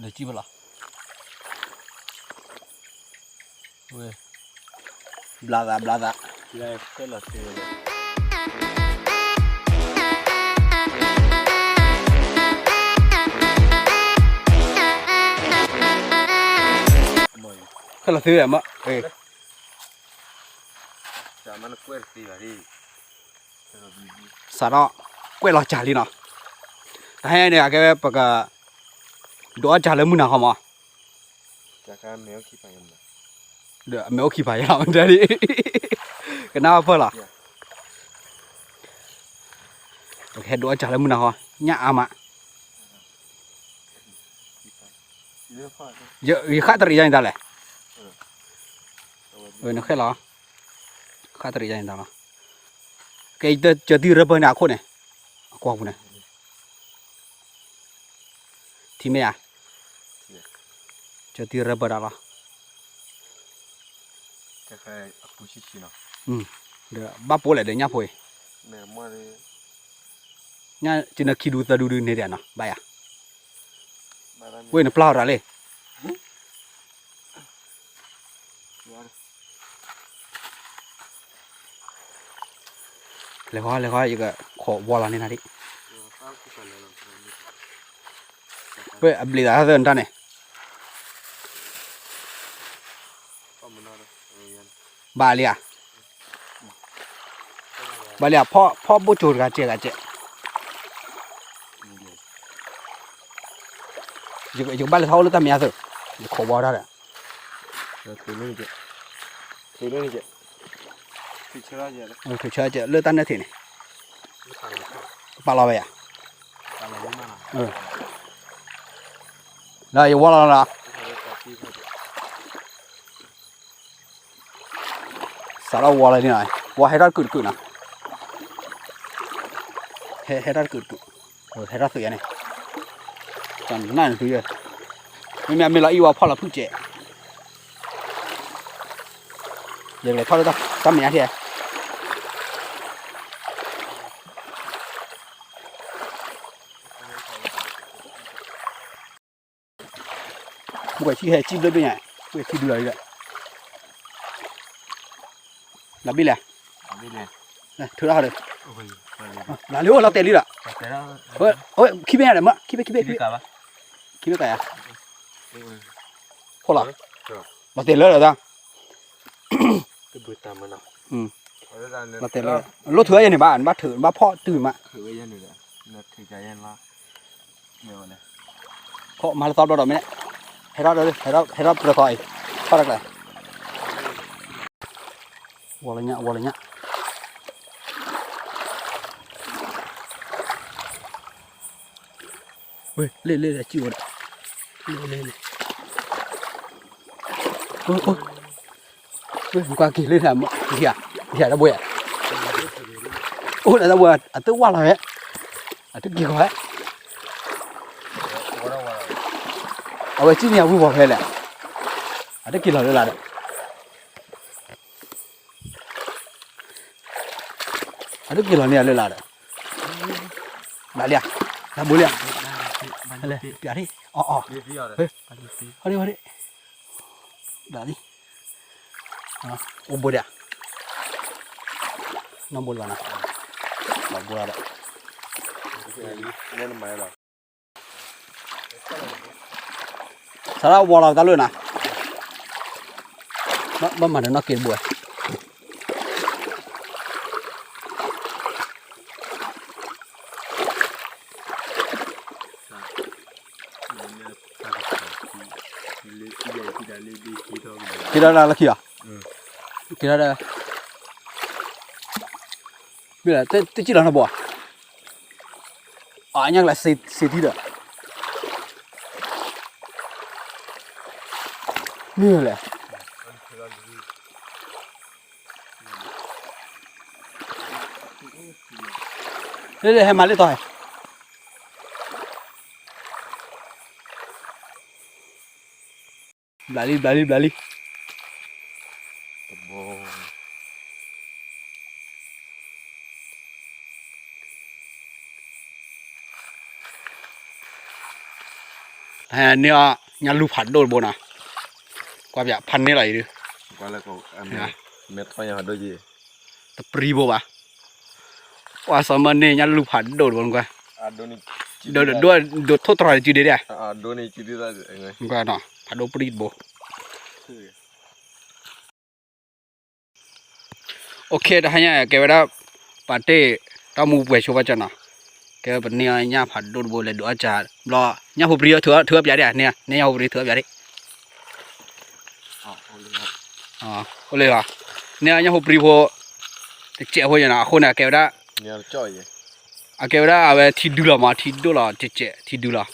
ဒီးစံၣ်ဖဲလီၤ, ဝဲ, ဘျါသး ဘျါသး, ခဲလီၤသ့ဝဲမး, စးထီၣ်ကွဲးလီၤစၢ်လံနီၤ, တဟဲန့ၣ် အကဲဝဲပက ဒိးအီၣ်စၢ်လၢမုၢ်နၤခီမး, ဒီးအမဲာ်အိၣ်ခံဖးယဲလီၤ, ကနၣ်ဖၢၣ်လီၤ, ပကဟဲဒိးအီၣ်စၢ်လၢမုၢ်နၤခီ, ညၣ်အါမး, ယဃၣ်တရံးယါန့ၣ်တၢ်လဲၣ်, နဃဲလီၤ, ဃၣ်တရံးယါန့ၣ်တၢ်လီၤ, ကဲ ယတၢ်ကၢတံၢ်ရၢပၢၢ်န့ၣ်အခိၣ်န့ၣ်, အကွၢ်ပူၤန့ၣ် ထံၣ်မ့ၢ်ဧါ, ကၢတံၢ်ရၢပၢၢ်တၢ်လီၤ, ဒီးဘၣ်ပိာ်လဲၣ်ဒီးညၣ်ဖိအံၤ, ညၣ်ကနၢခံဒူသၢဒူဒုန့ၣ်ဒၣ်နီၤ ဘၣ်ယၤ, ဝ့ၢ်နပျၢ်အီၤတၢ်လံ လဲၤဃီလဲၤဃီ ယကခိးဝီလီၤန့ၢ်နၤဒံး, ဝဲအဘျံးသးသၢနတၢ်န့ၣ်, ဘၣ်လံဧါ, ဘၣ်လံဧါ, ဖီၣ်ဘိၣ်ကၠိတဂၤစဲးဂၤစဲး, ယကဘၣ်လဲၤထီၣ်အိၣ်လၢတၢ်မဲာ်ညါသၢ, ယခိးဝီတၢ်ဒီး ထုးဆၢကဲးလၢတၢ်နၢၣ်ထံးန့ၣ်, ပာ်လီၤဝဲယၤ, ဒီးယဝီလီၤလီၤ, စးထီၣ်ဝီလီၤန့ၣ်, ဝီဟဲထီၣ်တကုာ်တကုာ်နီၤ, ဟဲထီၣ်တကုာ်တကုာ်, ဟဲထီၣ်သုးယၤန့ၣ်, နနၢ်နသုးယဲ, မ့မ့ၢ်အမ့ၢ်လီၤအံၣ်ဝီဖီၣ်လီၤဖုၣ်ကဲး ယကလဲၤထီၣ်လၢတၢ်မဲာ်ညါထံၣ်, ဝဲၢ်ထံဟဲစံၣ်ဘျၢဘျၢညါ, ဝဲၢ်ထံဒုလီၤလံဒီး, လီၤဘ့ၣ်လဲၣ်, ထုးထီၣ်ဒီး, လီၤလံအိၣ်လီၤတဲာ်လံဒီး, ခံဘ့ၣ်ညါဒီးမ့ၢ် ခံဘ့ၣ် ခံဘ့ၣ် ခံဘ့ၣ်ကါယၤ, ဖီၣ်လီၤ, လီၤတဲာ်လၢဒီးတၢ် လီၤတဲာ်လၢ လိၣ်ထုးအယဲၢ်န့ၣ်ဘၣ် နဘၣ်ထုး နဘၣ်ဖီၣ်တုၤမး, ခီၣ်မၤလၢသီဘျီဒီးမ့ၢ်န့ၣ်, ဟဲထီၣ်ဒီး ဟဲထီၣ် ဟဲထီၣ်ပြၢသီအံၤ, ထီၣ်တၢ်ကျဲ, ဝီလၢညါ ဝီလၢညါ, ဝ့ၢ် လ့ၣ်လ့ၣ်လၢစံၣ်ဝဲဒီး, လ့ၣ်လ့ၣ်လ့ၣ်, အိၣ် အိၣ် ဝ့ၢ် နကွၢ်က့ၤလၢ ယၤ ယၤတဘှဲး, အိၣ်ဒီးတဘှဲး အတဝၢ်လီၤဟဲ, အတက့ၤလီၤဟဲ, အဝဲစံၣ်န့ၢ်အဝံၢ်ဝီၤဖဲလဲၣ်, အတက့ၤလီၤလၢလာ်ဒီး အတက့ၤလီၤန့ၢ်အလၢလာ်ဒီး, ဘျးလံဧါ, ဘျးဘိလံဧါ, ပျးထံၣ်, အီၤ အီၤ, ဟဲ, ဟဲဒံ ဟဲဒံ, ဘျးလံ, အိၣ်ဘိဒံးဧါ, နီၢ်ဘိလၢၤဘၣ်နီၤ, ဘျးဘိလၢၤဒီး စးထီၣ်ဝီလီၤတၢ်လၢနၤ, ဘၣ်မၤဒီးနီၢ်က့တဘိဝဲ, က့ၤထီၣ်လၢခံလီၤ, က့ၤထီၣ်လၢ, မ့ၢ်လၢ တစံၣ်လီၤနီၢ်ဘိဧါ, အညါကလၢစ့တံဒီး, မ့ၢ်လဲၣ်, လၢလၢဟဲမၤလၢတီၤဟဲ ဘျးလံ ဘျးလံ ဘျးလံ, တဘိ တဟါန့ၢ်အီၤ ညၣ်လူၢ်ဖးဒိၣ်တဘိနီၤ, ကွၢ်ဖၠးဖးန့ၢ်လီၤအံၤဒုး, မ့ၢ်ထီၣ်ညါဖးဒိၣ်က့ၤ, တပြံဘိဘၣ်, ကွၢ်စီၤမၢန့ၢ်ညၣ်လူၢ်ဖးဒိၣ်တဘိနကွၢ်, ဒိၣ်ဒိၣ်ဒိၣ်ထိၣ်တြီၤတစုဒ့ဒၣ်, နကွၢ်နီၤ ဖးဒိၣ်ပြံတဘိ OK တဟါညါကဲဝဲဒၣ် ပာ်တ့ၢ်တၢ်မူပှဲၤဆိဘၣ်ကၠီနီၤ, ကဲဝဲပန့ၢ်အီၤညၣ်ဖးဒိၣ်တဘိလဲၤဒုးအီၣ်ကၢ်ဘျီ, ညၣ်ဖိပြံအီၤထုးအီၣ်ပၠးဒံး, န့ၢ်ညၣ်ဖိပြံထုးအီၣ်ပၠးဒံး, အိၣ်လၢ, န့ၢ်အီၤညၣ်ဖိပြံဖိ, တစဲးဖိနီၤ အဃိန့ၣ်ကဲဝဲဒၣ်, အကဲဝဲဒၣ်အဝဲထံဒုလီၤမး ထံဒိၣ်လီၤ တစဲးထံဒုလီၤ,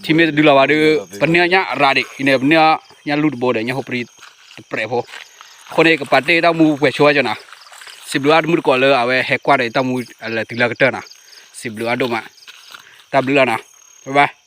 ထံမ့ၢ်တဒုလီၤဘၣ်ဒီး, ပန့ၢ်အီၤညၣ်အရၤဒံး အံၤန့ၣ် ပန့ၢ်အီၤညၣ်လူၢ်တဘိဒီး ညၣ်ဖိပြံတပြဲးဖိ, အဃိန့ၣ် ကပာ်တ့ၢ်တၢ်မူပှဲၤဆိဘၣ်ကၠီနီၤ, စံးဘျုးအါတမုၢ်တကိးလၢအဝဲဟဲကွၢ်ဒီးတၢ်မူအလၢာ်တုၤလၢကတၢၢ်နီၤ, စံးဘျုးအါဒိၣ်မး, တၢ်ဘျုးလီၤနီၤ, bye bye.